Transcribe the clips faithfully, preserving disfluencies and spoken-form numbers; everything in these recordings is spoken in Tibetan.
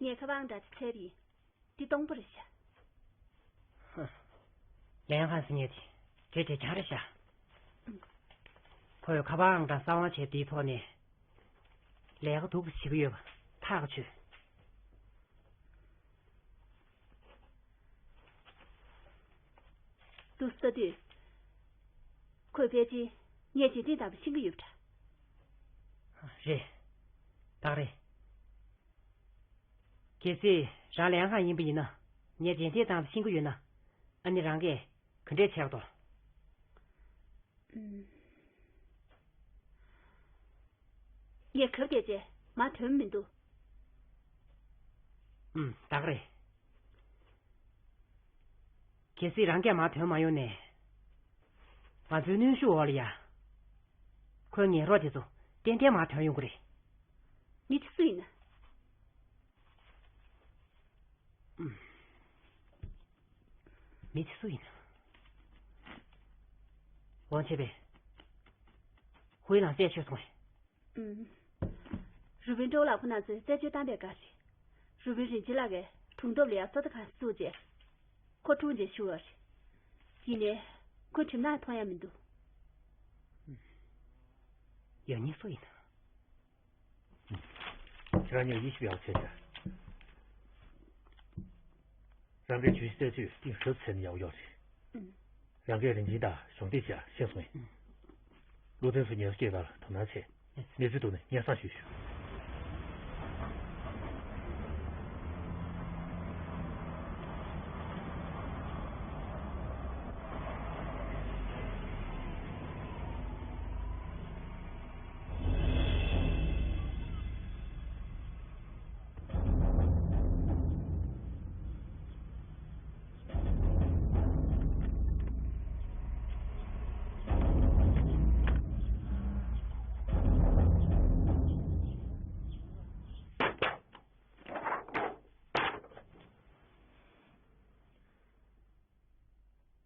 ངས་ཁ་པར་ཨང་གྲངས་ཅིག་བཙལ་པ་ཡིན། འདི་སྟོང་པ་རེད་ཤག་ལན་ཧང་ཟེར་མཁན་དེ་བྲེལ་བྲེལ་རྐྱང་རེད་ཤག་ཁོས་ཁ་པར་ཨང་གྲངས་གསང་བ་བྱས་དེའི་ཐོག་ནས་ལས་ཀ་སྡུག་པོ་བྱེད་ཀྱི་ཡོད་པ་ཐག་ཆོད། འདུག་ཟེར་དུས། ཁོས་ཕལ་ཆེར་ངས་རྗེས་འདེད་བཏང་བ་ཤེས་ཀྱི་ཡོད་པ་འདྲ། རེད། ད་རེད། གལ་སྲིད་རང་ལས་ཁང་ཡིན་པ་ཡིན་ན། ངས་རྗེས་འདེད་བཏང་བ་ཤེས་ཀྱི་ཡོད་ན། ཨ་ནི་རང་གིས་ག་འདྲས་བྱས་དོ། ཨུམ། ངས་གབ་བསྡད་བྱས་མར་ཐོན་མི་འདུག་ཨུམ། ད་ག་རེད། གལ་སྲིད་རང་སྐད་མར་ཐོན་མ་ཡོང་ནས། ང་ཚོའི་གནོན་ཤུགས་འོག་ལ་ཡ། ཁོའི་ངན་རོགས་དེ་ཚོ་ཏན་ཏན་མར་ཐོན་ཡོང་གི་རེད། མི་དེ་སུ་ཡིན་ན། མི་དེ་སུ་ཡིན་ན། ཝང་ཆེ་པེ། ཧུའེ་ལང་བཙལ་བྱོས་སོང་ངས། ཨུམ། རུ་བིན་ཀྲོའུ་ལགས་ཁོ་རང་ཚོས་རྩད་གཅོད་བཏང་པའི་སྐབས་རེད། རུ་བིན་རིན་ཆེན་ལགས་ཀྱིས་གྲོང་ཐོག་ལ་ཡ་བཟོ་ལྟ་ཁང་བཙུགས་རྗེས། ཁོ་འཁྲུངས་རྗེས་ཞུ་བ་རེད། ཡིན་ནའི་ཁོ་གྲིབ་ནག་མཐོང་ཡ་མི་འདུག་ཡང་སྙིང་སོ་ཡིན། ཁྱེད་རང་གཉིས་དབྱེ་ཞིབ་ཡག་པོ་བྱས་ཤག་རང་གིས་བརྗོད་གཞི་རྩད་གཅོད་གཏིང་ཟབ་བྱས་ན་ཡག་པོ་ཡོད་རེད། ཨུམ། རང་གིས་རིན་ཆེན་དང་གཞོགས་འདེགས་བྱས་ཤེས་སོང་ངས། ཨུམ། བློ་བརྟན་ཚོ་ཉེན་བརྡ་སྐྱེལ་བར་དོ་སྣང་བྱས། གནས་ཚུལ་ཐོག་ནས་སྙན་སེང་ཞུས་ཤོག་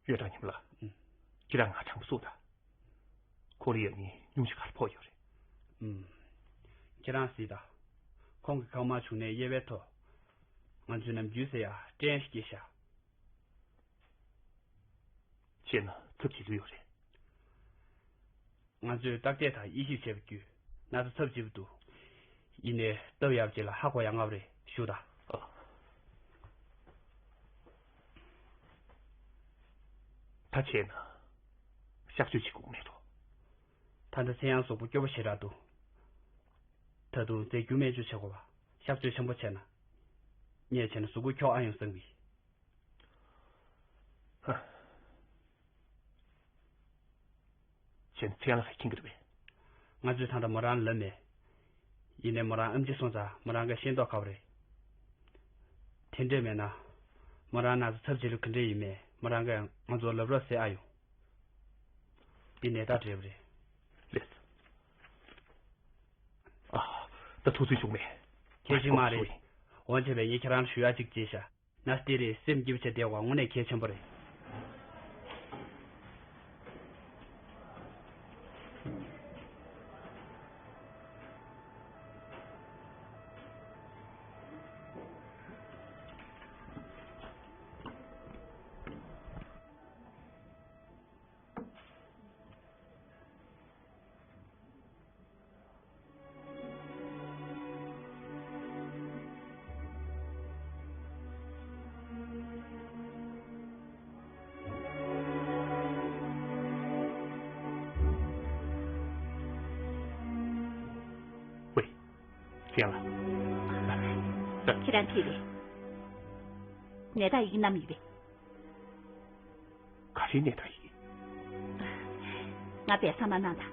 གཡུ་སྒྲ་ཉི་མ་ལགས། ཨུམ། ཁྱེད་རང་ང་དྲང་པོ་གསུངས་དང་། ཁོང་ལ་ཡ་ནི་སྙུང་གཞི་ག་རེ་ཕོག་ཡོད་རེད། ཨུམ། ཁྱེད་རང་གཟིགས་དང་། ཁོང་གི་ཁང་མ་བྱུང་གནས་དབྱེ་བའི་ཐོག་ང་ཚོས་ནམ་རྒྱུན་ཟེར་ཡ་སྐྲན་ཞིག་སྐྱེས་ཤག་བྱས་ན་ཚབས་ཆེ་ལོས་ཡོད་རེད། ང་ཚོས་བརྟག་དཔྱད་དང་དབྱེ་ཞིབ་བྱས་པ་བརྒྱུད་ན་ཚ་ཚབས་ཆེ་པོ་འདུག་ཡིན་ནའི་སྟབས་ཡག་ཅིག་ལ་ཧ་གོ་ཡ་སྔ་པོ་རེད་ཞུ་དང་། ཨ། ད་བྱས་ན་གཤག་བཅོས་བྱེད་དགོས་མེད་དོ། ད་ལྟ་ཚེ་དབྱངས་གཟུགས་པོ་སྐྱོ་པོ་ཞེ་དྲག་འདུག་ད་དུང་རྫས་འགྱུར་སྨན་བཅོས་བྱེད་དགོས་པ། གཤག་བཅོས་ཆེན་པོ་བྱས་ན། ངས་བྱས་ན་གཟུགས་པོ་འཁྱོག་ཨ་ཡོང་བསམ་གི། ཧ། བྱས་ན་ཚེ་དབྱངས་ལགས་མཁྱེན་གྱི་རེད་པས། ང་ཚོས་ད་ལྟ་མོ་རང་ལབ་མེད། ཡིན་ནའི་མོ་རང་ཨེམ་ཆི་སོང་ཙང་མོ་རང་གིས་ཤེས་མདོག་ཁ་པོ་རེད། དེ་འདྲས་མེད་ན། མོ་རང་ན་ཚ་ཚབས་ཆེ་ལོས་ག་འདྲས་ཡིན་མེད་མོ་རང་གིས་ང་ཚོར་ལབ་རོགས་ཟེར་ཨ་ཡོང་། འདི་ནད་རྟགས་འདྲ་པོ་རེད། ལགས་སོ། ཨ། ད་ཐུགས་བརྩེ་ཆེན་པོ། གལ་ཆེན་མ་རེད། འོན་ཀྱང་ངས་ཁྱེད་རང་ལ་ཞུ་ཡག་ཅིག་བྱས་ཤག་ན་ཚ་དེ་རིགས་སེམས་སྐྱིད་པོ་བྱས་བསྡད་པ་དངོས་གནས་གལ་ཆེན་པོ་རེད། ཝེ། ཅན་ལགས། ཁྱེད་རང་ཕེབས་རེད། ནད་བརྟག་ཡི་གེ་བསྣམས་ཡོད་པས། ག་རེ་ནས་ད་ཡིན། ང་དཔེ་བསམ་བློ་གནང་དང་།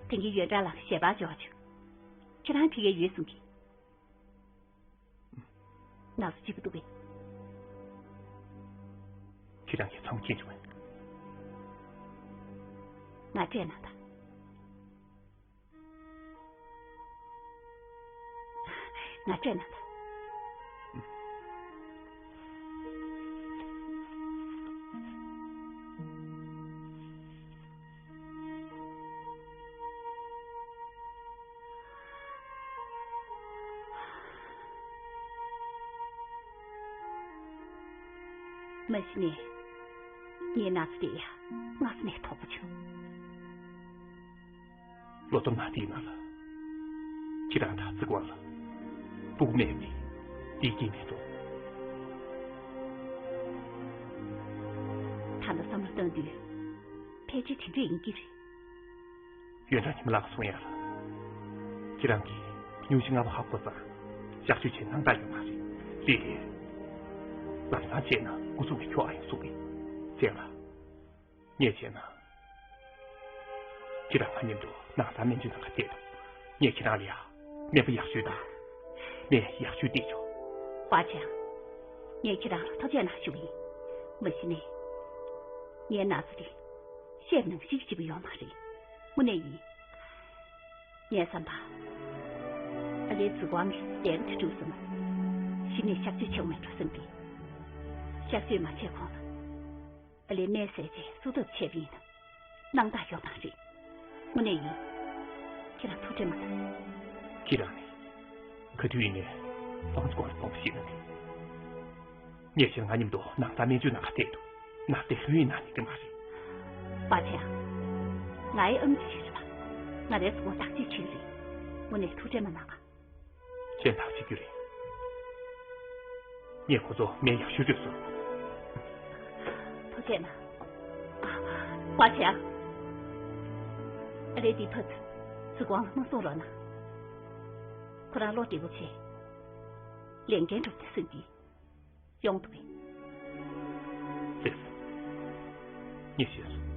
དེང་གི་ཡོན་ཀྲང་ལགས་ཞལ་པར་འབྱོར་བྱུང་། ཁྱེད་རང་ཕ་གིར་ཡོད་གསུང་གི། ན་ཚ་ལྕི་པོ་འདུག་གས། ཁྱེད་རང་གིས་ཚང་མ་མཁྱེན་བྱུང་ངས། ང་སྤྲད་གནང་དང་། ང་སྤྲད་གནང་དང་། མ་གཞི་ནས་ངའི་ན་ཚ་དེ་ཡང་སྔ་ས་ནས་དོགས་པ་བྱུང་། ལོ་ཏོག་ན་དེའི་ནང་ལ་ཁྱེད་རང་དང་ཙི་གུ་ཝང་ལ་སྤུ་གུ་མེད་པས་དེའི་རྐྱེན་མེད་དོ། ད་ལྟ་བསམ་བློ་བཏང་དུས་ཕལ་ཆེར་དེ་འདྲས་ཡིན་གྱི་རེད། ཡོན་ཀྲང་ཉི་མ་ལགས་གསུང་ཡག་ལ། ཁྱེད་རང་གིས་སྙུང་གཞི་ལྔ་པ་ཧ་གོ་ཙང་བཤགས་བཅོས་བྱེད་སྣང་དག་ཡོད་མ་རེད། རེད་དེ། ལམ་སང་བྱས་ན་འགོ་ཚུགས་ཀྱི་ཁྱོ་ཨ་ཡིན་གསུང་གི། བྱས་ལ། ངས་བྱས་ན། ཁྱེད་རང་ང་མཉམ་དུ་ནང་སར་སྨན་བཅོས་གནང་ག་བལྟས་དང་། ངས་ཁྱེད་རང་ལ་ཡ། སྨན་པ་ཡག་ཤོས་དང་། སྨན་ཡག་ཤོས་སྟེར་ཆོག་པ་ཆེ། ངས་ཁྱེད་རང་ལ་ཐུགས་རྗེ་གནང་ཞུ་གི་ཡིན། མ་གཞི་ནས། ངའི་ན་ཚ་དེ། བཤད་ནང་བཞིན་ཞིག་ཡོད་མ་རེད། དངོས་གནས་ཡིན། ངས་བསམ་པ། ཨ་ལེ་ཙི་གུ་ཝང་གི་ལས་ཀ་དེ་གྲུབ་སོང་ན། གཞི་ནས་བཤགས་བཅོས་བྱེད་དགོས་མེད་འགྲོ་བསམ་གི། བཤགས་བཅོས་མ་བྱས་གོང་ལ། ཨ་ལེ་སྨན་བཟས་རྗེས་གསོ་ཐབས་བྱས་པ་ཡིན་ན། སྣང་དག་ཡོད་མ་རེད། དངོས་གནས་ཡིན། ཁྱེད་རང་ཐུགས་ཁྲལ་མ་གནང་། ཁྱེད་རང་ནི། ག་དུས་ཡིན་ནའི། ཏོང་ཙི་ཀོ་ལ་དཔོན་པོ་ཞིག་ལ་ནི། ངས་ཁྱེད་ང་མཉམ་དུ་ནང་སར་སྨན་བཅོས་གནང་ག་བལྟས་དང་། ནང་བསྡད་ལྷོད་ཡངས་གནང་ནི་དེ་མ་རེད། པ་ཆེ། ང་ཡི་ཨ་མ་ཅིག་རེད་པ། ང་རའི་གཟུགས་པོ་བརྟག་དཔྱད་བྱེད་ཀྱི་རེད། དངོས་གནས་ཐུགས་ཁྲལ་མ་གནང་ཨ། ཁྱེད་བརྟག་དཔྱད་རྒྱུ་རེད། ངས་ཁོ་ཚོ་སྨན་ཡག་ཤོས་སྤྲད་སོང་། ཐུགས་རྗེ་གནང་། པ་ཆེ། ཨ་ལེ་འདི་ཕར་ཚུར་ཙི་གུ་ཝང་ལ་མ་གསུང་རོགས་གནང་། ཁོ་རང་བློ་བདེ་པོ་བྱས། ལས་འགན་སྒྲུབ་ཐུབ་ཟིན་གྱི། ཡོང་འདུག་པས། ལགས་སོ། ངས་ཤེས་སོང་།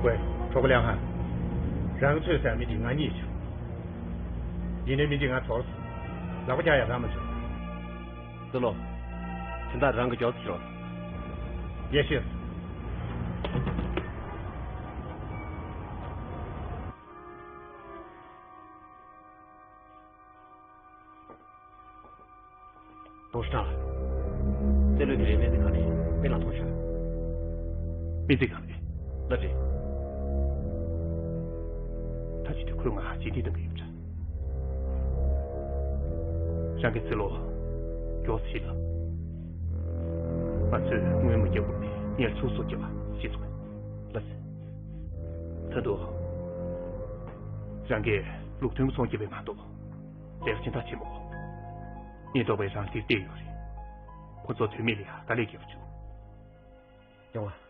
ཝེ། གྲོགས་པོ་ལིའང་ཧན། རང་གིས་འཚོལ་ཟེར་མི་དེ་ང་རྙེད་བྱུང་། ཡིན་ནའི་མི་དེ་ང་དོར་སོང་། ལག་པ་རྒྱག་ཡག་རག་མ་བྱུང་། ཙི་ལོ། དོན་དག་རང་གིས་མགྱོགས་སེ་ཤོད་རོགས། ཡེ་ཤེས། ཏོང་ཧྲི་ཀྲང་། རྩེད་ལོས་ཀྱི་རེད། སྨན་རྩིས་ཁང་རེད། སྨན་ལ་ཐོངས་ཤོག་སྨན་རྩིས་ཁང་རེད། ལགས་རེད། ད་ཅི་དུས་ཁོས་ང་རྗེས་འདེད་གཏོང་གི་ཡོད་པ་འདྲ། རང་གིས་ཙི་ལོ། མགྱོགས་སེ་ཤོད་དང་། ང་ཚོས་སྔོན་མ་རྒྱབ་དགོས་པའི་ངལ་གསོ་སོགས་བརྒྱབ་པ་ཤེས་སོང་། ལགས་སེ། ད་དུང་། རང་གིས་ལུགས་མཐུན་གྱི་ཚོང་རྒྱག་པ་མ་གཏོགས། ལས་ཀ་གཞན་དག་བྱེད་མི་དགོས། ཉེན་རྟོག་པས་རང་འདིར་བསྡད་ཡོད་རེད། ཁོ་ཚོ་དོན་མེད་ལ་ཡང་དཀའ་ལས་རྒྱག་བཅུག་ཡོང་ང་།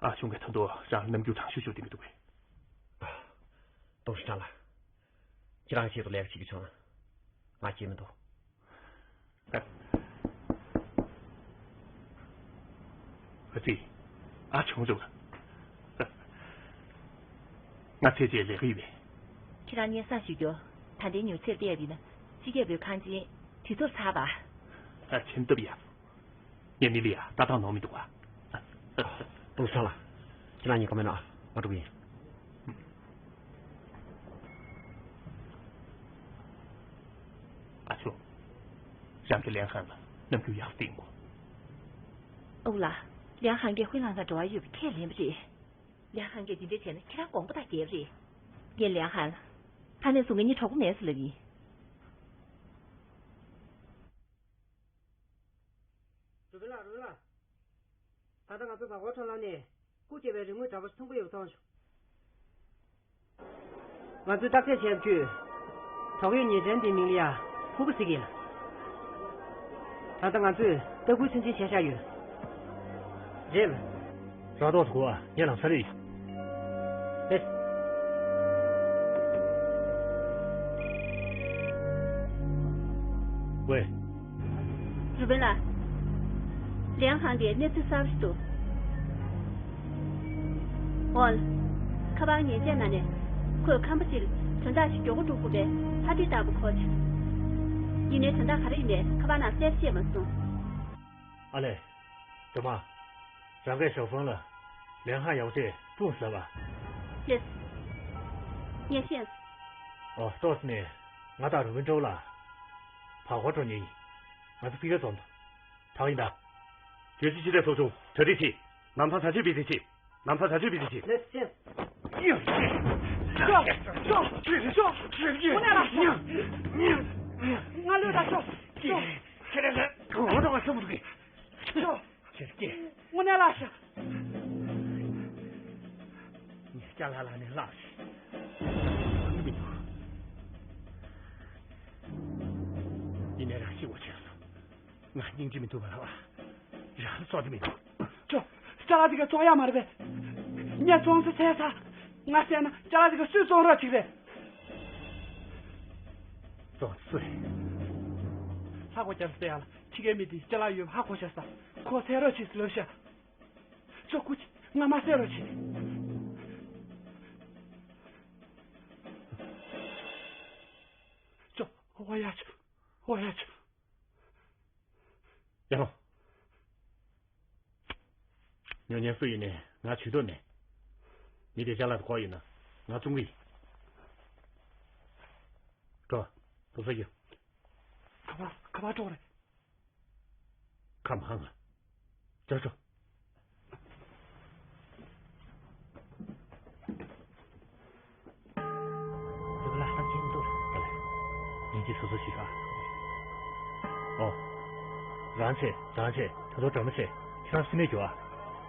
ཨ་ཆུང་གིས་ད་དུང་རང་ལ་རྣམ་འགྱུར་དྲང་ཤོས་ཤོས་བསྟན་གྱི་འདུག་གས། ཏོང་ཧྲི་ཀྲང་ལགས། ཁྱེད་རང་ཆེད་དུ་ལས་ཀ་བྱེད་ཀྱི་བྱུང་ན་ང་སྐྱིད་མི་འདུག་ཨ་ཙི། ཨ་ཆུང་རེད་པ། ང་ཚེ་གཅིག་ལས་ཀ་ཡོད་པས། ཁྱེད་རང་སྙན་སེང་ཞུ་རྒྱུ། ད་ལྟའི་མྱུར་ཚད་བལྟས་པ་ཡིན་ན་སྤྱི་ཁྱབ་པའི་ཁང་ཆེན་དུས་ཚོད་ཚར་བ། ཨ་ཆེན་སྟབས་ཡག་སོང་། ངའི་མི་ལ་ཡ་ལྟ་སྟངས་ནོར་མི་འདུག་ག་ཏོང་ཧྲི་ཀྲང་ལགས། ཁྱེད་རང་གཉིས་ཀ་མེད་ན་ང་འགྲོ་གི་ཡིན། ཨ་ཆུང་། རང་གིས་ལིའང་ཧན་ལ་རྣམ་འགྱུར་ཡག་པོ་བསྟན་དགོས། ཨོ་ལགས། ལིའང་ཧན་གྱིས་ཧུའེ་ལང་དང་འབྲེལ་བ་ཡོད་པ་ཁས་ལེན་པ་རེད། ལིའང་ཧན་གྱིས་འདི་འདྲ་བྱས་ན་ཁྱེད་རང་དགོངས་པ་དག་རྒྱབ་རེད། ངས་ལིའང་ཧན་ལ། ད་ནས་བཟུང་ངེད་གཉིས་གྲོགས་པོ་མེད་ཟེར་ལབ་ཡིན། རུ་བན་ལགས། རུ་བན་ལགས། ད་ལྟ་ང་ཚོ་བ་གོ་ཁྲོམ་ལམ་ནས་སྐུ་སྐྱེ་བའི་རི་མོ་འདྲ་པོ་ཞིག་མཐོང་གི་ཡོད་པ་མཐོང་བྱུང་། ང་ཚོས་བརྟག་དཔྱད་བྱས་པ་བརྒྱུད། དོགས་ཡོད་ཉེས་ཅན་དེའི་མིང་ལ་ཡ་ཧུ་པུ་ཟེར་གྱི་ཡིན། ད་ལྟ་ང་ཚོས་ལྟ་སྐུལ་ཚོད་འཛིན་བྱས་བཞག་ཡོད། རེད་པ། རང་ཐོག་ཏུ་གོ་བ་ངས་ལམ་སང་རེད། ཨེ། ཝེ། རུ་བན་ལགས། ལིའང་ཧང་གི་གནས་ཚུལ་གསར་པ་ཞིག་འདུག་འོན། ཁ་པར་ཉན་བྱས་ན་ནས་ཁོས་ཁམས་པ་ཅིག་ལ་དོན་དག་ཞིག་མགྱོགས་པོ་སྒྲུབ་དགོས་པའི་ཕ་དུས་ལྟ་བུ་གོ་བྱུང་། ཡིན་ནའི་དོན་དག་ག་རེ་ཡིན་པའི་ཁ་པར་ནང་གསལ་བཤད་མ་སོང་། ཨ་ལས། སྒྲོལ་མ། རང་གིས་ཞའོ་ཧྥང་ལ་ལིའང་ཧང་ཡག་པོ་བྱས་སྤུངས་ཟེར་བ། ལགས། ངས་ཤེས། ཨོ་ཏོག་ནས་ང་དང་རུ་བན་ཀྲོའུ་ལ་བར་སྐོར་འགྲོ་མཁན་ཡིན། ང་ཚོ་ཕི་གེ་འཛོམས་དང་། ད་ཡིན་ད། རྒྱལ་སྤྱིའི་སྤྱི་བདེ་ཚོགས་ཆུང་གྲ་སྒྲིག་བྱེད། ལམ་སང་བྱ་སྤྱོད་སྤེལ་རྩིས་བྱེད། ལམ་སང་བྱ་སྤྱོད་སྤེལ་རྩིས་བྱེད། ལགས་སོ། ཤོག་ཤོག་ཤོག་ཤོག་ཤོག་ཤོག་ང་ལོས་ད་ཤོག་ཤོག་ཁྱེད་རང་གང་འགྲོ་བ་སོང་འདུག་གི། ཤོག་ཁྱེད་ཀྱིས། དངོས་གནས་ལགས་ཤོག་ངས་ཅ་ལག་ལ་ནས་ལགས་ཤིག་མི་འདུག་ཡིན་ནའི་རང་ཤི་བོ་ཆེ་སོང་། ང་སྙིང་རྗེ་མི་འདུག་བ་ལ་བ། རང་ལ་བཙོང་གི་མི་འདུག་ཅོ། ཅ་ལག་དེ་ག་བཙོང་ཡག་མ་རེད་པས། ངས་བཙོང་ཚེ་ཚེ་ས། ང་བསད་ན་ཅ་ལག་དེ་ག་སུས་བཙོང་རོགས་བྱེད་པས། བཙོང་སུ་རེད། ལྷག་པ་རྒྱབ་སྟེ་ཡ་ལ་ཁྱི་གའི་མི་དེ་ཅ་ལག་ཡོད་པ་ཧ་གོ་ཤག་ས། ཁོ་ཚེ་རོགས་བྱེད་སུ་ལབ་ཤག་ཅོ་སྐུ་མཁྱེན། ང་མ་བསད་རོགས་བྱེད། ཅོ། ཧོ་ཡ་ཅོ། ཧོ་ཡ་ཅོ། ཡ་ལོ། ཉོ་མཁན་སུ་ཡིན་ནའི་ང་ཇུས་གཏོགས་མེད། མི་དེ་ཅ་ལག་དེ་ཁོ་ཡིན་ན་ང་བཙོང་གི་ཡིན། འགྲོ། དུ་ས་རྒྱུ། ཁ་པར་ཁ་པར་ཀྲོག་རེད། ཁ་མང་ང་། ཅག་ཅོ། འདི་ག་ལ་བསམ་གྱིན་འདུག་སྙིང་རྗེ་སོ་སོ་ཞིག་ཨ། ཨོ། རང་བྱེད་རང་བྱེད་ད་དུང་སྒྲོལ་མ་བྱེད་ཁྱེད་རང་སུན་མེད་རྒྱུ་ཨ།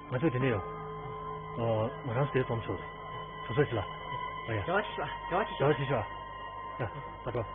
ང་ཚོ་དེ་ནས་ཡོང་། ཨོ། ང་རང་སུ་དེ་འཛོམས་ཆོག་རེད། སོ་སོ་ཞིག་ལ། ཨ་ཡ། རྒྱལ་བ་ཞིག་ཨ། རྒྱལ་བ་ཞིག་རྒྱལ་བ་ཞིག་ཨ། ཡ། ད་འགྲོ།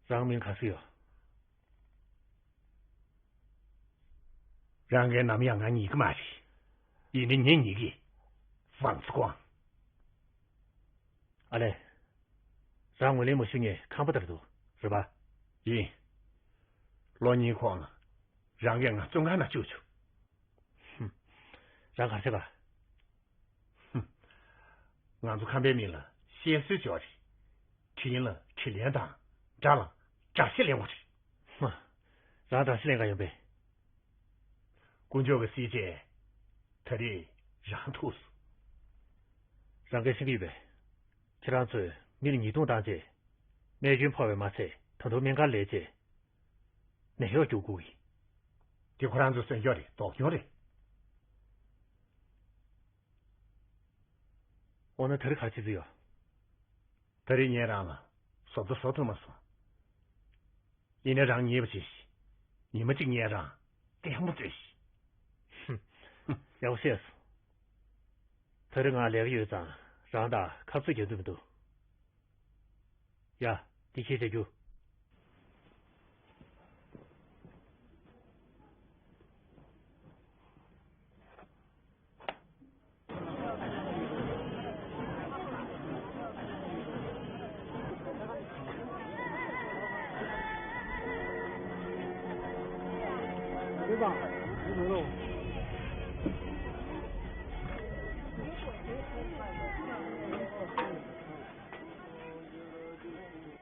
རང་མིང་ག་ཚོད་ཡོད། རང་གིས་ནམ་ཡང་ང་ཉེས་ཀྱི་མ་རེད། ཡིན་ནའི་ངས་ཉེས་ཀྱི། ཝང་ཙི་ཀོང་། ཨ་ལས། རང་ངོས་ལེན་མ་ཞུ་ངས་ཁམས་པ་ལྟར་འདུག་རེད་པ། ཡིན། ལོ་གཉིས་གོང་ལ་རང་གིས་ང་བཙོན་ཁང་ནང་བཅུག་བཅུག་ཧུམ། རང་ག་རེ་བྱེད་ག་ཧུམ། ང་ཚོ་ཁམས་པའི་མི་ལ་བཤད་སྲོལ་ཅིག་ཡོད་རེད། དྲིན་ལ་དྲིན་ལན་དང་། དགྲ་ལ་དགྲ་ཤ་ལེན་དགོས་རེད། ཧ། རང་དགྲ་ཤ་ལེན་ག་ཡོང་པས། དཀོན་མཆོག་གིས་གཟིགས་བྱས། ད་རེས་རང་ཐུག་སོང་། རང་གིས་ཤེས་ཀྱི་ཡོད་པས། ཁྱེད་རང་ཚོས་མི་ལ་ཉེས་རྡུང་བཏང་རྗེས། རྨས་སྐྱོན་ཕོག་པས་མ་ཚད་ད་དུང་སྨན་ཁང་སླེབས་རྗེས། ནད་གཡོག་རྒྱུག་དགོས་ཀྱི། དེ་ཁོ་རང་ཚོའི་བཙོན་འཇུག་རེད། སྡུག་གྱོང་རེད། འོ་ན་ད་རེས་ག་རེ་བྱེད་རྩིས་ཡོད། ད་རེས་ངས་རང་ལ་བཟོ་ལྟ་བཟོ་ཐུབ་མ་སོང་། ཡིན་ནའི་རང་ཉེས་པ་བྱས་ཤིག་ཉི་མ་གཅིག་ངས་རང་ལྟད་མོ་བཟོས་ཤིག་ཧུམ། ཡག་པོ་བཤད་སོང་། ད་རེས་ང་ལས་ཀ་ཡོད་ཙང་རང་དང་ཁ་རྩོད་རྒྱག་འདོད་མི་འདུག་ཡ། འདི་ཁྱེད་བྱ་རྒྱུ།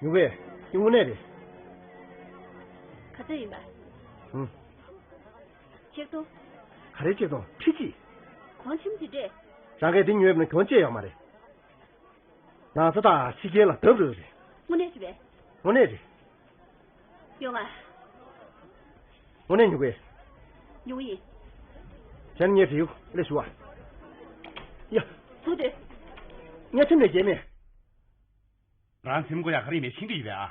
ཉུག་པས། འདི་དངོས་གནས་རེད། ག་ཚོད་ཡིན་པ། ཧུམ། ཆིག་སྟོང་། ག་རེ་ཆིག་སྟོང་། ཁྲི་གཅིག་གོང་ཆེན་པོ་དེ་འདྲས། རང་གིས་འདི་ཉོས་པ་ན་གྱོང་ཆེ་ཡོད་མ་རེད། ན་ཚ་དང་ཕྱི་རྒྱལ་ལ་བརྡབ་རོགས་རེད། དངོས་གནས་རེད་པས། དངོས་གནས་རེད། ཡོང་ང་། དངོས་གནས་ཉུག་པས། ཉུག་ཡིན། བྱས་ན་ངས་བྲིས་ཡོད། སླེབས་ཞུ་བ། ཡ། ཐུག་དེ། ངས་ཁྲིམས་ལས་འགལ་མེད། རང་ཚེམ་མགོ་ཡག་ག་རེ་མེད་ཤེས་ཀྱི་ཡོད་པས་ཨ།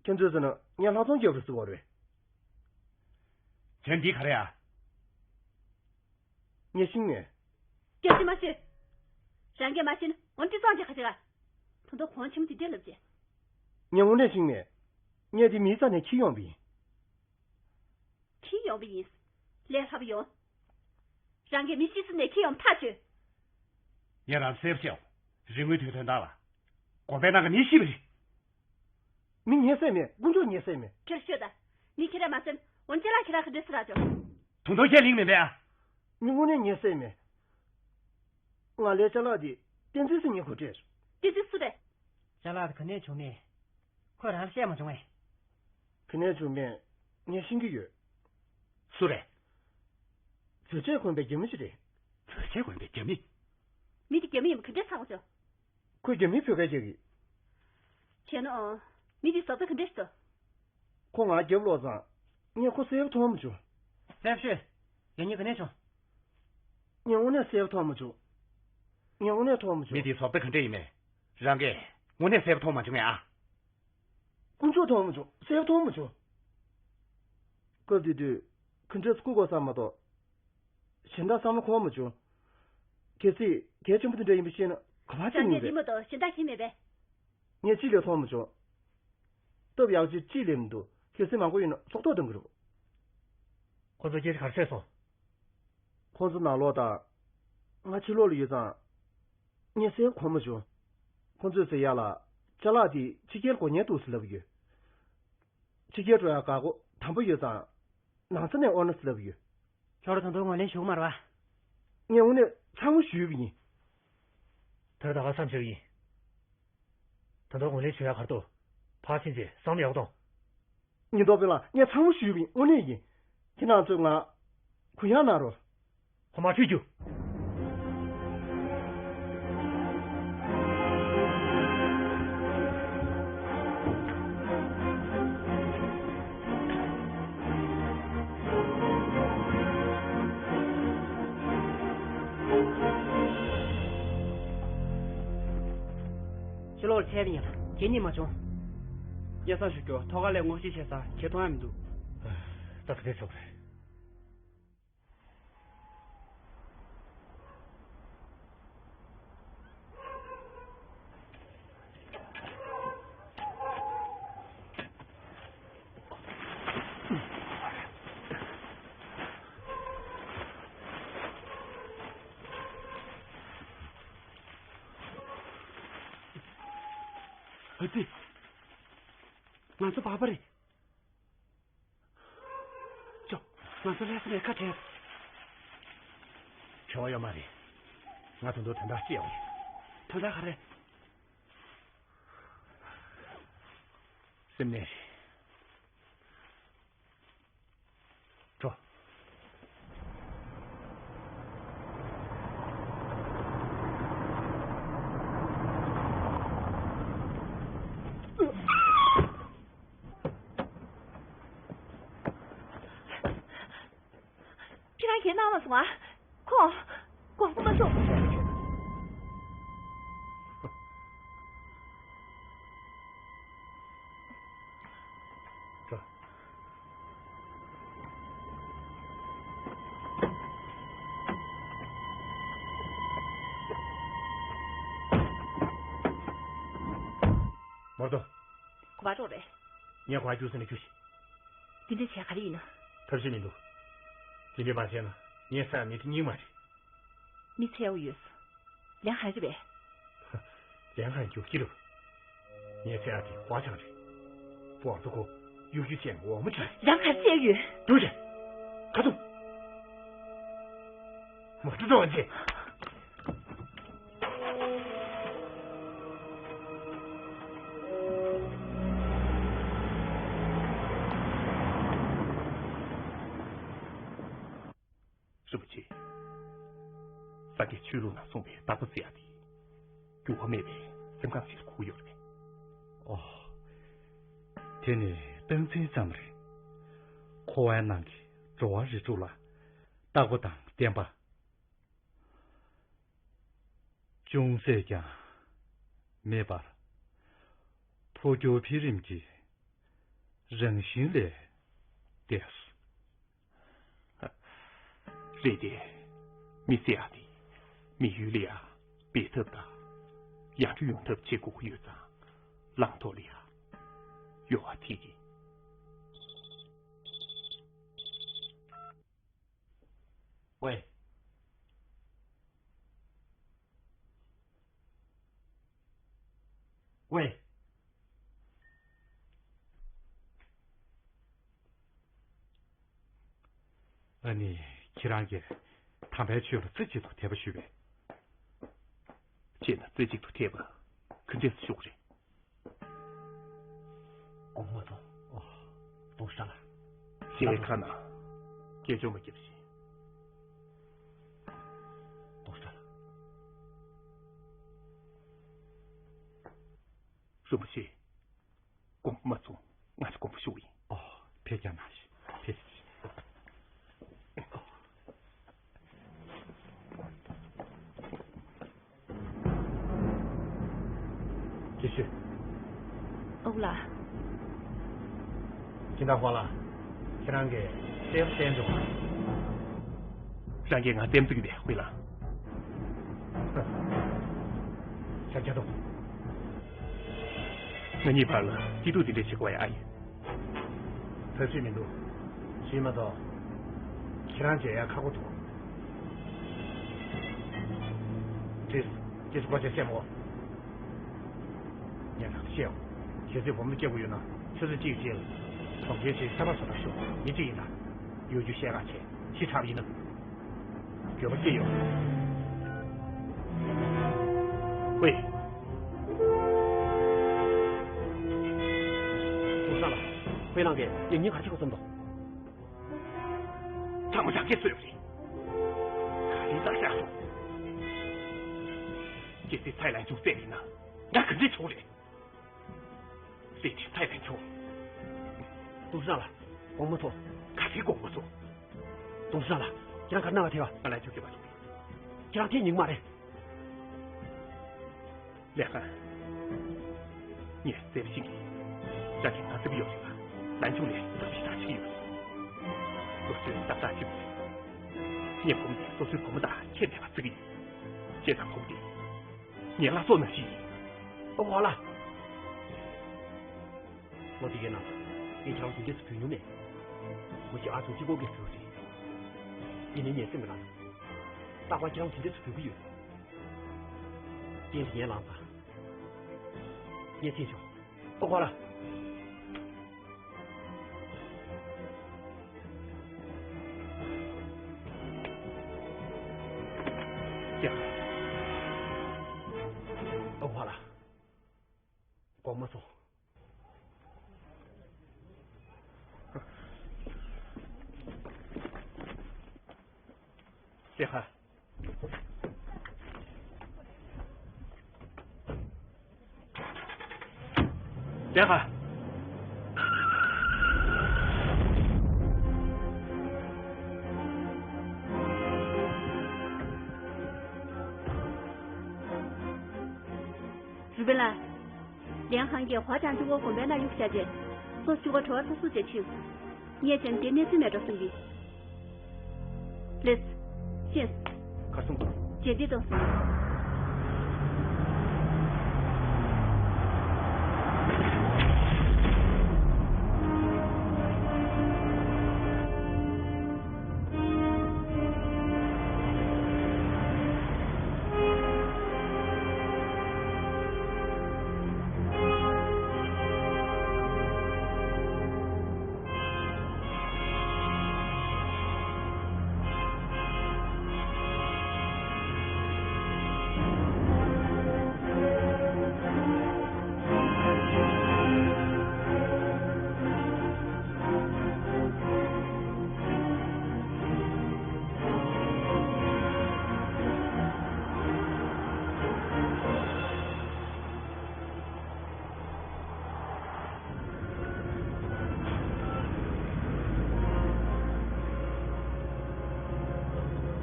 ཁྱོད་ཚོས་ཟེར་ན་ངས་ལྷག་མཐོང་རྒྱབ་རེད་ཟེར་བ་རེད། བྱས་ན་འདི་ག་རེ་ཨ། ངས་ཤེས་མེད། སྐད་ཆ་མ་བཤད། རང་གིས་མ་ཤེས་ན་འོ་འདི་ཙང་དེ་ག་ཅི་ག་ད་དུང་གོང་ཆེན་པོ་དེ་འདྲས་ལབ་རྗེས། ངས་དངོས་གནས་ཤེས་མེད། ངས་འདི་མིའི་རྩ་ནས་འཁྱེར་ཡོང་བ་ཡིན། འཁྱེར་ཡོང་བ་ཡིན། ལས་སླ་པོ་ཡོང་། རང་གིས་མི་ཤི་ས་ནས་འཁྱེར་ཡོང་ཐག་ཆོད། ངས་རང་གསལ་པོ་བཤད། རིན་དངུལ་དེ་དོན་དག་ལ། དགོན་པའི་ནང་གི་མི་ཤི་བ་རེད། མི་ཉེས་སེ་མེད། དཀོན་མཆོག་ཉེས་སེ་མེད། ཁྱེད་ཤོད་ད། མི་ཁྱེད་རང་མ་སེམས། འོན་ཅི་ལ་ཁྱེད་རང་ག་འདྲས་སུ་རག་ཅོ། དུང་དུང་ཁས་ལེན་མིན་པས་ཨ། མི་དངོས་གནས་ཉེས་སེ་མེད། ང་ལས་ཅ་ལག་དེ་བསྟན་འཛིན་ཟེར་མཁན་ཁོ་སྤྲད། བསྟན་འཛིན་སུ་རེད། ཅ་ལག་དེ་ག་ནས་བྱུང་མེད། ཁོས་རང་ལ་བཤད་མ་བྱུང་ངས། ག་ནས་བྱུང་མེད། ངས་ཤེས་ཀྱི་ཡོད། སུ་རེད། བོད་ཆས་གོན་པའི་རྒྱ་མི་ཞིག་རེད། བོད་ཆས་གོན་པའི་རྒྱ་མི། མི་དེ་རྒྱ་མི་ཡིན་པ་ག་འདྲས་ཚོར་བྱུང་། ཁོས་རྒྱ་མིའི་བོད་སྐད་རྒྱག་གི། བྱས་ན་ཨང་། མི་དེའི་བཟོ་ལྟ་ག་འདྲས་སོང་། ཁོ་ང་རྒྱབ་ལོག་ཙང་། ངས་ཁོ་གསལ་པོ་མཐོང་མ་བྱུང་། གསལ་པོ་ཤོད། ཡང་སྙིང་ག་ནས་བྱུང་། ངས་དངོས་གནས་གསལ་པོ་མཐོང་མ་བྱུང་། ངས་དངོས་གནས་མཐོང་མ་བྱུང་། མི་དེའི་བཟོ་ལྟ་ག་འདྲས་ཡིན་མེད། རང་གིས་དངོས་གནས་གསལ་པོ་མཐོང་མ་བྱུང་ངས་ཨ། དཀོན་མཆོག་མཐོང་མ་བྱུང་། གསལ་པོ་མཐོང་མ་བྱུང་། སྐབས་དེ་དུས། ག་འདྲས་སྐུ་གོ་བསམ་མ་གཏོགས། གཞན་དག་བསམ་བློ་འཁོར་མ་བྱུང་། གལ་སྲིད་གལ་ཆེན་པོ་དེ་འདྲ་ཡིན་པ་ཤེས་ན་ག་པར་ཕྱིན་རང་ཉིད་ཡོང་རེད། མ་གཏོགས་གཞན་དག་ཤེས་མེད་པས། ངས་གཅིག་ལས་མཐོང་མ་བྱུང་། སྟབས་ཡག་ཅིག་གཅིག་ལས་མི་འདུག་གལ་སྲིད་མང་པོ་ཡོད་ན་སྲོག་ཐོག་གཏོང་གི་རེད། ཁོ་ཚོ་སྐད་ཆ་ག་རེ་བཤད་སོང་། ཁོ་ཚོ་ནང་ལོགས་དང་། ང་ཕྱི་ལོགས་ལ་ཡོད་ཙང་། ངས་གསལ་པོ་གོ་མ་བྱུང་། ཁོ་ཚོས་ཟེར་ཡག་ལ། ཅ་ལག་དེ་ཕྱི་རྒྱལ་འགྲོ་མཁན་འདུག་ཟེར་ལབ་ཡོད། ཕྱི་རྒྱལ་འགྲོ་ཡག་འགག་སྒོ་དམ་པོ་ཡོད་ཙང་། ནང་ས་ནས་དབོར་ན་ཟེར་ལབ་ཡོད། ཁྱོད་རང་ད་དུང་ངོས་ལེན་ཞུ་གི་མ་རེད་པ། ངས་དངོས་གནས་ཚང་མ་ཞུས་པ་ཡིན། ད་ད་ག་བསམ་བྱས་པ་ཡིན། ད་དུང་ངོས་ལེན་ཞུ་ཡག་ག་རེ་འདུག་ཕར་ཕྱིན་རྗེས་བསམ་བློ་ཡག་པོ་གཏོང་། ཉེན་རྟོག་པ་ལགས། ངས་ཚང་མ་ཞུས་པ་ཡིན། དངོས་གནས་ཡིན། ཁྱེད་རང་ཚོས་ང་གུ་ཡངས་གནང་རོགས། ཁོ་མར་ཁྲིད་རྒྱུགས། ཕྱི་ལོགས་ལ་ཆས་པ་ཡིན། གད་སྙིགས་མ་བྱུང་། སྙན་སེང་ཞུ་རྒྱུ། ཐོག་ཁ་ལས་སྔོག་བཤེར་བྱས་ཚར། གད་མཐོང་ཡ་མི་འདུག་ད་ག་འདྲས་ཆགས་པ་རེད། ཨ་ཙི། ང་ཚོ་བར་པ་རེད། ཅོ། ང་ཚོ་ལྷ་ས་ནས་ཁ་བྲལ། བྲལ་བ་ཡོད་མ་རེད། ང་ཚོ་འདུག་དོན་དག་ཅི་ཡོང་། དོན་དག་ག་རེ། སེམས་ནད་རེད། འགྲོ། ཁྱེད་རང་གིས་གནང་མ་སོང་ཨ། ཁོ། དགོངས་པ་མ་ཚོམས། མོར་དོ། ག་པར་འགྲོ་རེད། ངས་ག་པར་རྒྱུགས་ཟེར་ན་རྒྱུགས་ཤིག། འདི་འདྲ་བྱས་ག་རེ་ཡིན་ན། ཐབས་ཤེས་མི་འདུག། འདི་འདྲ་མ་བྱས་ན་ངས་ས་ཡ་མི་ཁྲི་གཉིས་མ་རེད། མི་ཚད་ཡོད། ལན་ག་རེ་རེད་པས། ལན་ག་རེ་རྒྱུག་གི་རེད། ངས་ཚད་ཡག་དེ་ཧྭ་ཅང་རེད། བོར་དུ་གོ། གཡུ་རྒྱུ་ཅན་འོ་མ་ཁྲ་རེད། རང་ག་རེ་བྱས་ཡོད། འགྲོ་རེད། ཁ་ཐུག། མ་འགྲོ་འགྲོ་བ་མཛད། རིན་པོ་ཆེ། སངས་རྒྱས་ཆོས་ལུགས་ནང་གསུངས་པའི་བདག་པོ་ཟེར་ཡག་དེ། འགྱུར་བ་མེད་པའི་སེམས་ཁམས་ཤིག་ལ་གོ་གི་ཡོད་རེད་པས། ཨོ། དེ་ནི་རྟགས་མཚན་ཙམ་རེད། འཁོར་བའི་ནང་གི་འགྲོ་བ་རིགས་དྲུག་ལ་བདག་པོ་དང་བརྟེན་པ། ཅུང་ཟད་ཀྱང་མེད་པར། འཕོ་འགྱུར་འཕེལ་རིམ་གྱི་རང་བཞིན་ལས་འདས་སོ། རེད་དེ། མི་ཟེར་ཡག་དེ་མི་ཡུལ་ལ་ཡ་འབད་ཐབས་དང་། ཡར་འགྲོ་ཡོང་ཐབས་བྱེད་དགོས་ཀྱི་ཡོད་ཙང་། བླང་དོར་ལ་ཡ་གཡོ་བ་ཐེབས་ཀྱི། ཝེ། ཝེ། ཨ་ནི། ཁྱེད་རང་གིས་དམ་པའི་ཆོས་ལ་རྩེ་གཅིག་ཏུ་དད་པ་ཞུས་པས། ཁྱེད་ལ་རྩེ་གཅིག་ཏུ་དད་པ་ག་འདྲས་སེ་ཞུ་དགོས་རེད། དགོངས་པ་མ་ཚོམས། ཨོ། དུང་ཧྲ་ལ། ཞལ་ལས་ཁ་ན་སྐད་ཅོར་མ་བརྒྱབ་ཤིག། དུང་ཧྲ་ལ། རིན་པོ་ཆེ། དགོངས་པ་མ་ཚོམས། ང་ཚོ་དགོངས་པ་ཞུ་གི་ཡིན། ཨོ། ཕེབས་རྒྱག་གནང་ཞིག། ཕེབས་ཤིག། དགེ་བཤེས། ཨོ་ལགས། སྦྱིན་བདག་ཧོ་ལགས། ཁྱེད་རང་གིས་གསལ་པོ་བསྟན་འདུག། རང་གིས་ང་བསྟན་འཛིན་པའི་དཔེ་ལ། ཤར་རྒྱ་དོ། ང་གཉིས་བར་ལ་སྐྱིད་སྡུག་འདི་འདྲ་བྱེད་དགོས་ཡ་ཨ་ཡིན། ཐབས་ཤེས་མི་འདུག། ཞུས་མ་གཏོགས། ཁྱེད་རང་མཇལ་ཡ་ཁག་པོ་འདུག། ཁྲིས། ཁྱེད་ཚོ་སྐོར་ཆ་བཤད་མོ། ངས་རང་བཤད་འོ། ཁྱེད་ཚོས་སྒོར་མོ་སྐྱེ་དགོས་ཡོད་ན་ཆུ་ཚོད་གཅིག་རྗེས་ལ་གྲོང་ཁྱེར་ཆེའི་ས་ཕག་བཟོ་གྲྭར་ཤོག། མི་གཅིག་ཡིན་ད། གཡོ་སྒྱུ་བཤད་ག་བྱས་ཤི་ཁྲག་ཡིན་ན། འགྱོད་པ་སྐྱེ་ཡོད། ཝེ། ཀྲུའུ་ཧྲ་ལགས། ཧུའེ་ལང་གིས་ཡང་སྙིང་ག་རེ་བྱེད་དགོས་བསམ་འདུག། ཚང་མ་རང་གིས་བཟོས་པ་རེད། ག་རེ་ལྟར་བཞག་སོང་། གལ་སྲིད་ཚའེ་ལན་ཆུང་བསད་ཡིན་ན་ང་ག་འདྲས་བྱུང་རེད། ལས་དེ་ཚའེ་ལན་ཆུང་། ཀྲུའུ་ཧྲ་ལགས། དགོངས་མ་ཚོམས། ག་རེ་དགོངས་མ་ཚོམས། ཀྲུའུ་ཧྲ་ལགས། ཁྱེད་རང་ག་རེ་གནང་བ་དེ་བ། ང་ལན་ཆུང་སྐྱོབ་པ་ཐུབ། ཁྱེད་རང་དེ་ཉིད་མ་རེད། ལས་ཁང་། ངས་གསལ་པོ་ཤེས་ཀྱི། རང་གིས་ང་བརྩི་གི་ཡོད་རེད་ལ། ལན་ཆུང་ལས་ཐབས་ཤེས་དག་བྱེད་ཀྱི་ཡོད་རེད། ལོ་ཚོད་ཏག་ཏག་ཅིག་རེད། ངས་བུ་མོ་དེ་སོ་སོའི་བུ་མོ་དང་ཁྱད་མེད་པར་བརྩི་གི་ཡིན། བྱས་ཙང་བུ་མོ་དེ་ངའི་བླ་སྲོག་ནང་བཞིན་ཡིན། ཨོ་ཧོ་ལགས། ལོ་དེ་གའི་ནང་ངས་ཁྱེད་རང་དེ་འདྲས་སུ་བུད་མྱོང་མེད། ངོ་ཤེས་ཨ་ཚོ་གཅིག་པོ་གི་བུ་རེད། ཡིན་ནའི་ངའི་སེམས་ཀྱི་ནང་རྟག་པར་ཁྱེད་རང་དེ་འདྲས་སུ་བུད་ཀྱི་ཡོད། རྐྱེན་དེ་ངས་བླངས་ཙང་། ངས་ཐེངས་ཆུང་ ཨོ་ཁོ་ལ། ཀྱེ། ཨོ་ཁོ་ལ། གོང་མ་སོང་། ཀྱེ་ཧ། ཀྱེ་ཧ། རུས་པའི་ལ། ལིའང་ཧང་གིས་ཧྭ་ཅང་ཅུའུ་ཁོ་དགོན་པའི་ནང་གཡུགས་བཞག་རྗེས། སོ་སོ་ཁོ་བྲོ་བ་ཚུགས་སུ་བྱས་ཕྱིན། ངས་བྱས་ན་དེ་གནས་ཚུལ་མེད་འགྲོ་བསམ་གྱི། ལེས། ཤེས། གར་སོང་། རྗེས་འདེད་གཏོང་སོང་།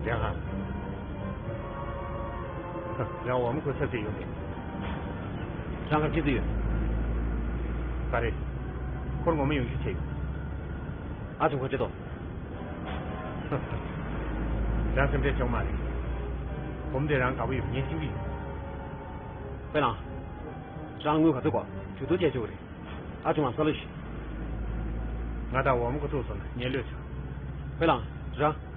ལིའང་ཧང་། ལིའང་ཧང་ཁོ་ཚབ་བྱེད་ཡོང་མེད། ལིའང་ཧང་ཅི་ཟེར་ཡོད། ག་རེ། ཁོ་ངོ་མ་ཡོང་རྒྱུ་བྱས་ཡོད། ཨ་ཅུང་ཁོ་ཅི་དོ། རང་སེམས་ཁྲལ་བྱུང་མ་རེད། བུམ་དེ་རང་དགའ་པོ་ཡོད། ཉན་ཤེས་ཀྱི་ཡོད། དཔེ་ལ། རང་དངུལ་ག་ཚོད་དགོས། ཇུས་གཏོགས་བྱས་ཆོག་གི་རེད། ཨ་ཅུང་ང་ས་ལོ་ཞིག་ང་དང་འོ་མ་གོ་ཐུག་སོང་ན་ངས་ལོས་ཆོག་དཔེ་ལ། རང་།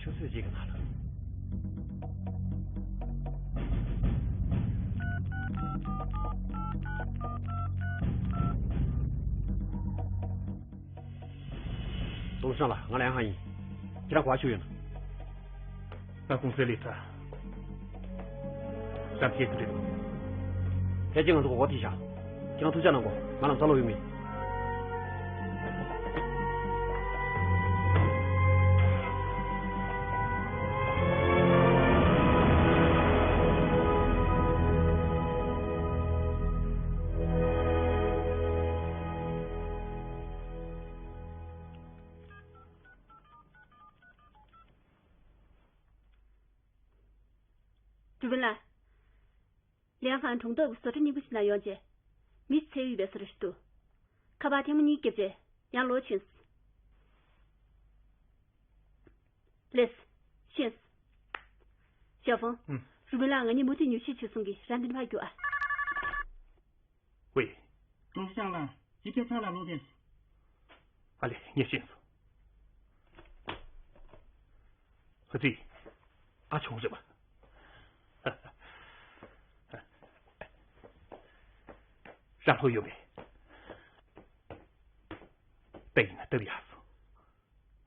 ཆུ་ཚོད་གཅིག་གི་ནང་ལ། ཏུང་ཧྲན་ལགས། ང་ལིའང་ཧང་ཡིན། ཁྱེད་རང་ག་པར་ཞུགས་ཡོད་ན། ང་ཀུང་སིའི་ལས་ས། གཏམ་བཤད་ཅིག་འདྲི་འདུག་ཕལ་ཆེར་ང་ཚོ་མགོ་སྐོར་ཐེབས་ཤག་ཁྱེད་རང་ཐུགས་ཅག་གནང་དགོས། ང་ལམ་སང་ལོག་ཡོང་གི་ཡིན། ཀྲུའུ་ཝུན་ལགས། ལིའང་ཧན་གྲོང་ཐོག་གི་བཟོ་གྲྭ་རྙིང་པ་ཞིག་ནང་ཡོང་རྗེས། མི་ཚེ་ཡོད་པའི་བཟོ་གྲྭ་ཞིག་འདུག་ཁ་པར་ཐེངས་མ་གཉིས་བརྒྱབ་རྗེས་ཡང་ལོག་ཕྱིན་སོང་། ལགས་སོ། ཕྱིན་སོང་། ཞའོ་ཧྥང་། ཨུམ། ཀྲུའུ་ཝུན་ལགས་ང་གཉིས་མུ་མཐུད་ཉོ་ཆས་ཕྱིར་ཚོང་གིས་རང་འདི་ནས་ཕར་རྒྱུགས་ཨ། ཝེ། ཀྲུང་ཧྲི་ལགས། ཅི་ཐད་ཚང་ལ་ལོག་དེ། ཨ་ལེ། ངས་ཤེས་སོང་། ཧ་ཙི། ཨ་ཆུང་རེད་པ། རང་ལྷོད་ཡོད་པས། ད་ཡིན་ན་སྟབས་ཡག་སོང་།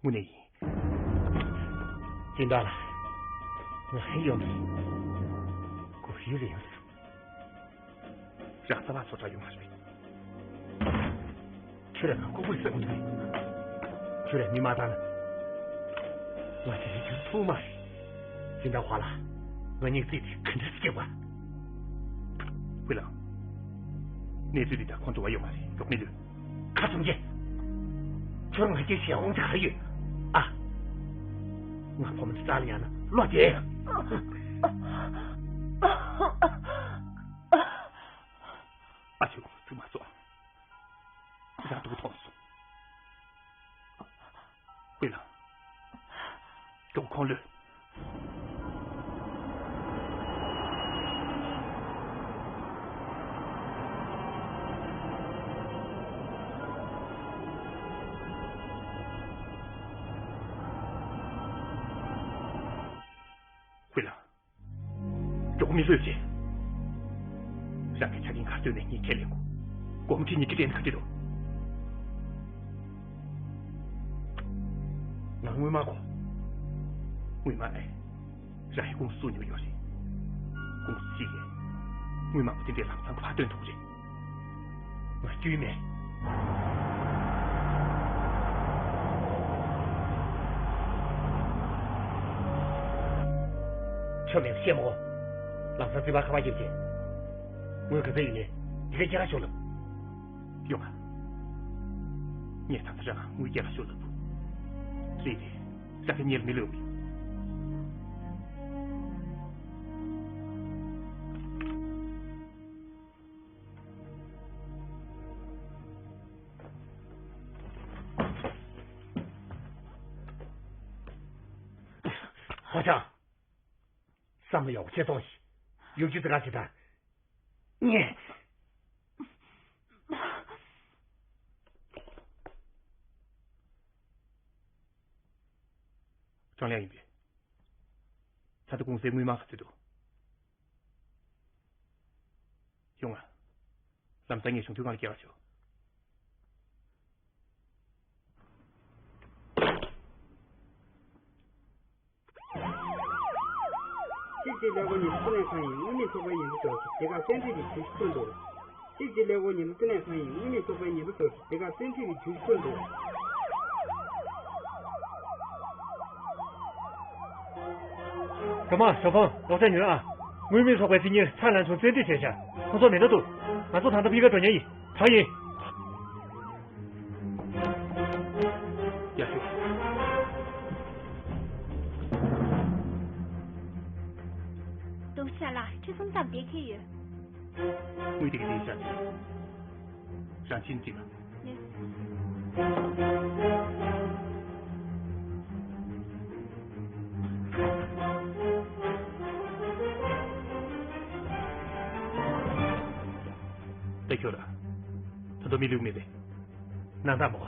དངོས་གནས་ཡིན། སྦྱིན་བདག་ལགས། ང་ཧེ་ཡོང་གི། གོ་ཡུལ་རེ་ཡོང་སོང་། རང་ས་ལ་ཚོ་གྲྭ་ཡོང་བ་རེད། ཁྱོད་རང་ང་ཁོག་པའི་ཟེར་གོ་འདུག་ཁྱོད་རང་མི་མ་བཏང་ན། ང་དེ་རིང་ཁྱོད་ཐུག་མ་རེད། སྦྱིན་བདག་ཧྭ་ལགས། ང་གཉིས་རྩིས་དེ་ག་འདྲ་སེ་སྐྱེལ་བ། ཧུའེ་ལགས། གནས་ཚུལ་འདི་དག་ཁོང་ཚོ་བ་ཡོང་བ་རེད། མགྱོགས་མི་ལོས། ཁ་ཚུམ་གྱིས། ཁྱོད་ང་སྐྱེལ་བྱེད་དབང་ཆ་ག་རེ་ཡོད། ཨ། ང་ཕོ་མོ་འདི་རྩ་ལ་ཉར་ན་བློ་བདེ། ཨ་ཆུ་ཚུགས་མ་ཚུགས། རང་སྡུག་མཐོང་སོང་། ཧུའེ་ལགས། མགྱོགས་ཁོང་ལོས། ཧུའེ་ལགས། མགྱོགས་མི་ལོས་བྱེད། རང་གི་ཆ་རྐྱེན་ག་རེ་བཏོན་ནས་ངས་ཁས་ལེན་དགོས། དགོངས་ཁྲེལ་ཉིད་ཀྱི་དྲན་ག་འདྲི་རོགས། ང་དངུལ་མ་དགོས། དངུལ་མ་ཨེ། རང་གི་ཀུང་སུ་ཉོ་ཡོད་རེད། ཀུང་སུ་ཞིག་གིས་དངུལ་མང་པོ་དེ་འདྲའི་ལམ་སང་ག་པར་བཏོན་ཐུབ་རེད། ང་རྒྱུས་མེད། ཁྱོད་མིང་བཤད་མོ། ལམ་སང་རྩིས་པ་ཁ་པར་བརྒྱབ་རྗེས། དངུལ་ག་ཚོད་ཡིན་ནའི་དེ་ག་སྐྱེལ་རོགས་ཞུ་ལབ། ཡོང་ང་། ངས་ད་ལྟ་རང་དངུལ་སྐྱེལ་རོགས་ཞུ་ལབ། རེད་དེ། རང་གི་གཉེར་མི་ལོས་མི། ཧོ་ཅང་། བསམ་བློ་ཡག་པོ་བྱས་ཐོངས་ཤིག་ཡོ་རྒྱུ་དེ་ག་ཞིག་དང་། ངས། ཀྲང་ལིའང་ཡིན་པས། ད་ལྟ་ཀུང་སིའི་དངུལ་མང་ག་ཚོད་འདུག་ཡོང་ང་། ལམ་སང་ངས་བྱུང་དུས་སྒང་ལ་སྐྱེལ་བར་ཞུ། གཅིག་གཅིག་ཀླད་ཀོར་ཉི་ཤུ་རྩ་གནད་ཁང་ཡིན། དངུལ་མེད་ཚོགས་པའི་ཉི་ཤུ་རྩ་གཅིག་དེ་ག་བཙན་ཁྲིད་ཀྱི་ཇུས་ཤིག་ཐོན་འདུག་གཅིག་གཅིག་ཀླད་ཀོར་ཉི་ཤུ་རྩ་གནད་ཁང་ཡིན། དངུལ་མེད་ཚོགས་པའི་ཉི་ཤུ་རྩ་གཅིག་དེ་ག་བཙན་ཁྲིད་ཀྱི་ཇུས་ཤིག་ཐོན་འདུག་སྒྲོལ་མ། ཞའོ་ཧྥང་། ལོག་འཁྲིད་ཉོན་ཨ། དངུལ་མེད་ཚོགས་པའི་རྩིས་གཉེར་ཚར་ལན་ཚུན་བཙན་ཁྲིད་བྱས་ཤག་ཁོང་ཚོ་མེ་མདའ་གཏུབ། ང་ཚོ་ད་ལྟ་ཕི་ག་འགྲོ་ཉན་ཡིན། གང་ཡིན། ཡ་ཤོད། ཏུང་ཧྲི་ལགས། ཁྲི་སྲོང་ཙམ་བསྡད་ཁེལ་ཡོད། དངུལ་དེ་ག་དེ་བཞག་རང་ཕྱིན་ཅི་ལ། ལགས། ད་ཁྱོད་ར། ད་དུང་མི་ལུས་མེད་པས། ནང་ད་མོ།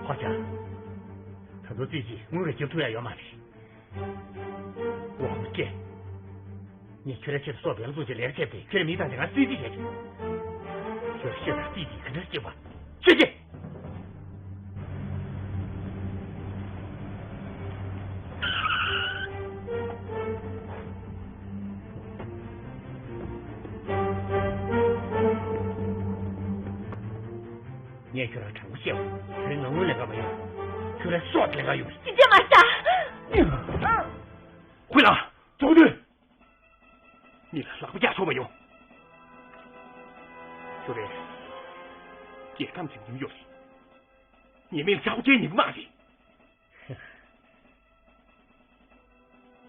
ཧོ་ཅང་། ད་དུང་རྩིས་ཀྱིས་དངུལ་ག་རྒྱབ་ཐུབ་ཡ་ཡོད་མ་རེད། འོ་ཀེ། ངས་ཁྱོད་རའི་ཆེད་དུ་སོག་བེལ་བཙུགས་ཀྱི་ལས་བྱེད་དེ་ཁྱོད་རའི་མི་དང་དེ་ག་རྩིས་ཀྱི་བྱེད་ཀྱི། ཁྱོད་ཤེས་དང་རྩིས་ཀྱིས་ག་འདྲ་སྐྱེ་བ། ཁྱོད་ཀྱིས། ངས་ཁྱོད་རང་དྲང་པོ་བཤད་པ། དེ་རིང་ང་དངུལ་ལེན་ག་མ་ཡོང་། ཁྱོད་རང་སྲོག་ལེན་ག་ཡོང་། ཅི་བྱེད་མ་ཤ། ཧུའེ་ལགས། ཚོགས་འདུས། མི་ལ་ལག་པ་རྒྱག་ཆོག་མ་ཡོང་། ཁྱོད་རེད། སྐྱེ་ཁམས་ཀྱི་ཉིན་ཡོད་རེད། ཉེས་མེད་ལ་ཆག་སྐྱེ་ཉིན་མ་རེད།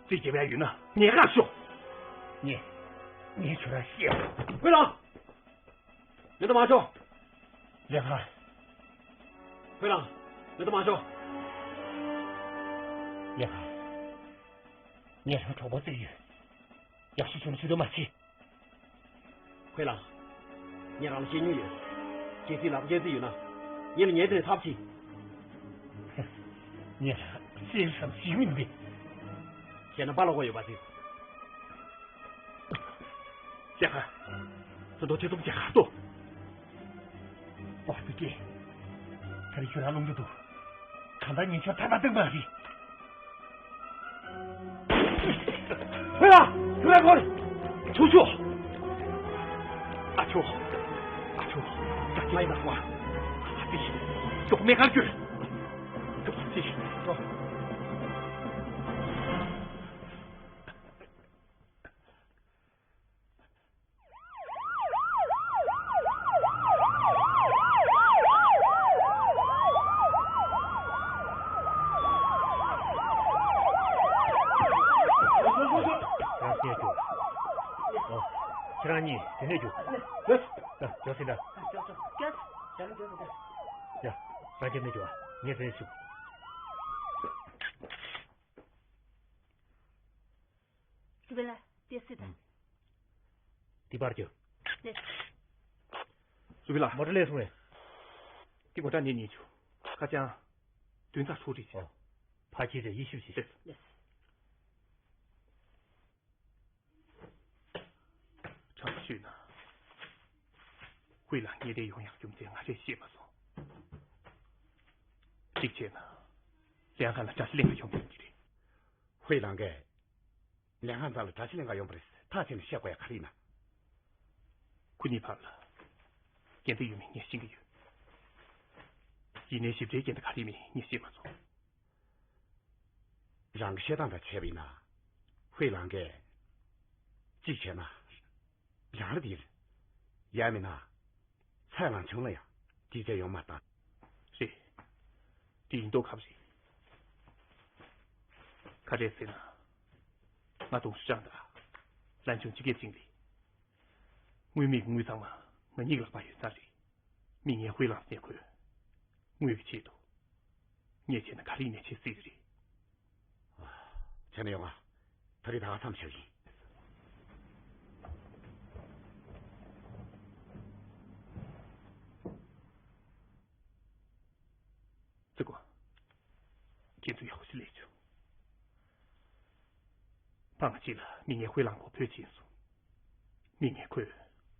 རྩིས་རྒྱབ་ཡ་ཡོད་ན་ངས་ཁ་ཤོག་ངས་ངས་ཁྱོད་རང་བཤད། ཧུའེ་ལང་། མེ་ཏོག་མ་ཤོག་ལེན་ཧན། ཧུའེ་ལང་། མེ་ཏོག་མ་ཤོག་ལེན་ཧན། ངས་རང་གྲོགས་པོ་བརྩིས་ཡོད། ཡག་ཤོས་བྱུང་ན་ཇུས་གཏོགས་མ་བྱེད། ཧུའེ་ལང་། ངས་རང་ལ་བཤད་མྱོང་ཡོད། གལ་སྲིད་ལག་པ་འཁྱེར་རྩིས་ཡོད་ན། ངས་ལ་ཉལ་དེ་ནས་ཐབས་བྱེད། ངས་རང་བཤད་བསམ་ཞིག་མིན་པས། བྱས་ན་པཱ་ལགས་ཁོ་ཡོད་པ་ཟིག་ཤེས་ཁ། ད་དུང་ཁྱེད་ཚོ་ཀྱི་ཁ་ཏོ། ཨོ་ཙི་ཀེ། ད་རེས་ཁྱོད་རང་རླུང་རྒྱུ་འདུག་གང་ལྟར་ངས་ཁྱོད་ཐར་པ་གཏོང་གི་མ་རེད། ཧུའེ་ལང་། ཁྱོད་རང་ཁོར། ཆུ་ཆུ། ཨ་ཆུ། ཨ་ཆུ། ད་ཅི་མ་ཡིན་ན་བ། ཨ་ཙི། ཅོག་མེ་ཁར་གྱུར། ཅོག་ཙི། ཅོག་རང་སྐད་རྒྱོབ། ཨོ། ཁྱེད་རང་གཉིས་དེ་ནས་རྒྱུགས། ད་རྒྱོབ་ཟིན་ད། ཡ། རང་རྒྱབ་ནས་རྒྱུགས། ངས་དེ་ནས་ཞུགས། སུ་བེ་ལ་དེ་སྲིད་དང་། དེ་པར་རྒྱུགས། ལེ། སུ་བེ་ལ། མོ་ཊ་ལས་སོང་ངས། དེ་མོ་ཊ་ནས་ཉེས་ཆུ། ཁ་ཅང་། དོན་དག་ཚོགས་སྒྲིག་བྱས། ཨོ། ཕ་ཁྱེད་ཚོས་དབྱེ་ཞིབ་བྱེད། ལེ། ལེ། དྲང་པོ་ཤོད་ན། ཧུའེ་ལང་ངས་དེ་ཡོང་ཡག་རྒྱུ་མཚན་ང་རས་ཤེས་མ་སོང་། གཅིག་བྱས་ན། ལེན་ཧན་ལ་དགྲ་ཤ་ལེན་ག་ཡོང་གི་ཡོད་ཀྱི་རེད། ཧུའེ་ལང་གིས་ལེན་ཧན་རྩ་ལ་དགྲ་ཤ་ལེན་ག་ཡོང་པ་རེད། ཐག་བཅད་ནས་བཤད་དགོས་ཡ་ག་རེ་ཡིན་ན། ཁོ་གཉིས་བར་ལ་འགལ་ཟླ་ཡོད་མེད་ངས་ཤེས་ཀྱི་ཡོད། ཡིན་ནའི་ཞིབ་ཕྲའི་འགལ་ཟླ་ག་རེ་མེད་ངས་ཤེས་མ་སོང་། རང་གི་བཤད་སྟངས་དང་བྱས་པ་ཡིན་ན། ཧུའེ་ལང་གིས། གཅིག་བྱས་ན། རང་ལ་དེ་ཡིན། ཡང་མིན་ན། ཚའེ་ལང་ཆུང་ལ་ཡང་དེ་བྱས་ཡོང་མ་བཏང་། རེད། དེ་ཡིན་མདོག་ཁ་པོ་རེད། ག་རེ་ཟེར་ན། ང་དུང་ཧྲི་ཀྲང་དང་། ལན་ཆུང་སྤྱི་སྒེར་ཅིང་ལི། དངུལ་མེད་ཀྱི་དངུལ་ཚང་མ་ང་གཉིས་ཀྱི་ལག་པར་ཡོད་ས་རེད། མི་ངན་ཧུའེ་ལང་ནས་ཁོས། དངུལ་གྱི་ཆེད་དུ། ངས་བྱས་ན་ག་རེ་ཡིན་ནའི་བྱེད་སྲིད་ཀྱི་རེད། བྱས་ན་ཡོང་ང་། ད་རེས་ད་ག་མཚམས་བཞག་ཡིན། ཙི་གོ། ཁྱེད་ཚོ་ཡག་པོ་ཞིག་ལས་བྱུང་། ཕ་ང་གཅིག་ལ་མི་ངན་ཧུའེ་ལང་ཁོ་བོད་ཕྱིན་སོང་། མི་ངན་ཁོས་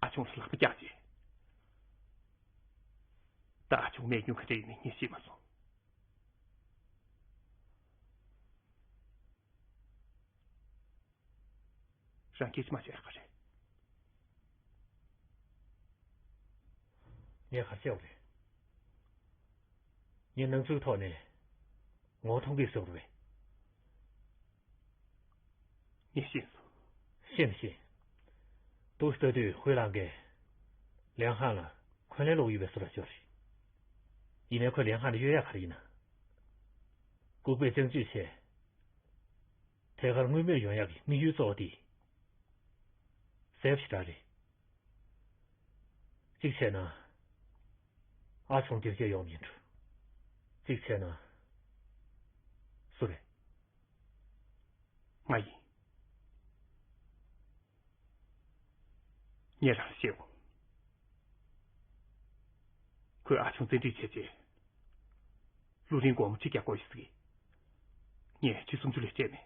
ཨ་ཆུང་ལ་ལག་པ་བཀྱགས་རྗེས། ད་ཨ་ཆུང་རྨས་སྐྱོན་ག་འདྲ་ཡིན་ནའི་ངས་ཤེས་མ་སོང་། རང་སྐད་ཅིག་མ་བཤད་ཡག་ག་རེད། ངས་ག་རེ་བཤད་དགོས་རེད། ངས་སྣང་ཚུལ་ཐོག་ནས་ངོ་མཐོང་གི་བཟོ་རུ་བས། ངས་ཤེས་སོང་། ཤེས་མི་ཤེས། ཏུའུ་ལྟ་དུས་ཧུའེ་ལང་གིས་ལེན་ཧན་ལ་འཁོན་ལན་སློག་ཡོད་པའི་བཟོ་འདྲ་ཅིག་རེད། ཡིན་ནའི་ཁོས་ལེན་ཧན་ལ་གཡོལ་ཡག་ག་རེ་ཡིན་ན། ལྐུགས་པའི་བཙན་འཛུལ་བྱས། ཐད་ཀར་དངུལ་སྨོས་ཡོང་ཡག་གི་དམིགས་ཡུལ་གཙོ་བོ་དེ། གསལ་པོ་ཞེ་དྲག་རེད། གཅིག་བྱས་ན། ཨ་ཆུང་སྒེར་གྱི་ཡོང་མིན་འགྲོ། གཅིག་བྱས་ན། སུ་རེད། ང་ཡིན། ངས་རང་ལ་བཤད་འོང་། ཁོས་ཨ་ཆུང་བཙན་ཁྲིད་བྱས་རྗེས། ལུ་རིང་སྒོར་མོ་ཁྲི་བརྒྱ་བསྐོར་ཡོད་ཟེར་གི། ངས་ཁྲི་སུམ་ཅུ་ལས་སྤྲད་མེད།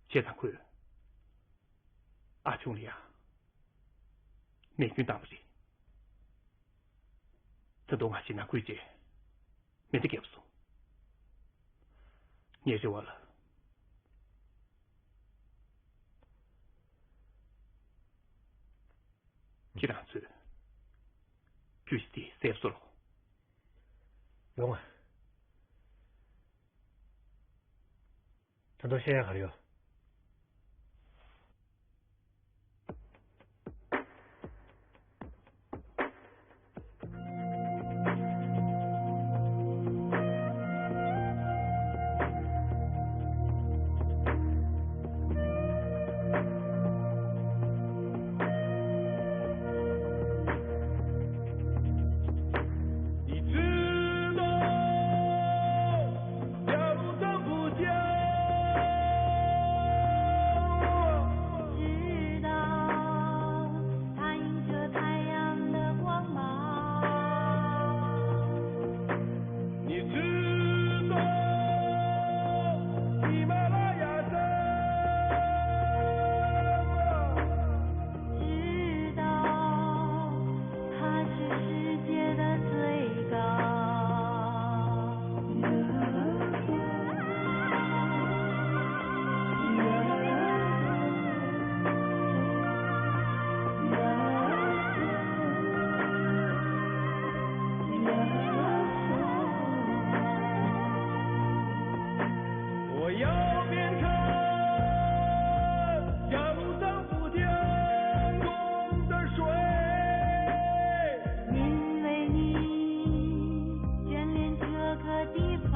བྱས་ཙང་ཁོས། ཨ་ཆུང་ལ་ཡང་། རྨས་སྐྱོན་བཏང་བ་རེད། ད་དུང་ང་ཞེད་སྣང་སྐུལ་རྗེས། མེ་མདའ་བརྒྱབ་སོང་། ངའི་རེ་བ་ལ། ཁྱེད་རང་ཚོས། བརྒྱུད་དེ་གསལ་པོ་བཟོ་རོགས། ཡོང་ང་། ད་དུང་བཤད་ཡག་ག་རེ་ཡོད། 要变成永恒不停动的水。因为你眷恋这个地方。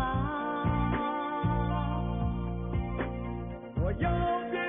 我要变